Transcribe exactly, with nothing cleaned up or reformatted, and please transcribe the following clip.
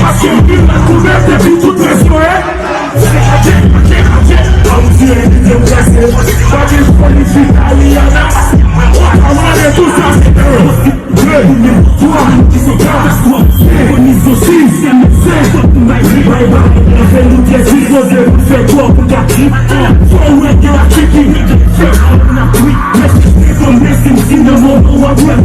Paske m vin la kouvè depi tout restou e. Adye, adye, adye. Bondye, li te plase. Pa gen foli Italiana. Amane tou sa se. Hey, twa, twa, se. Konizon sistèm se. Bay, bay, bay. Nan fè nou pyès, sipoze pou fè twò pou gati. Fò w wè gen la ki ki. Fè w nan pri. Mèsi, mèsi, mèsi, nan moman w ap wè.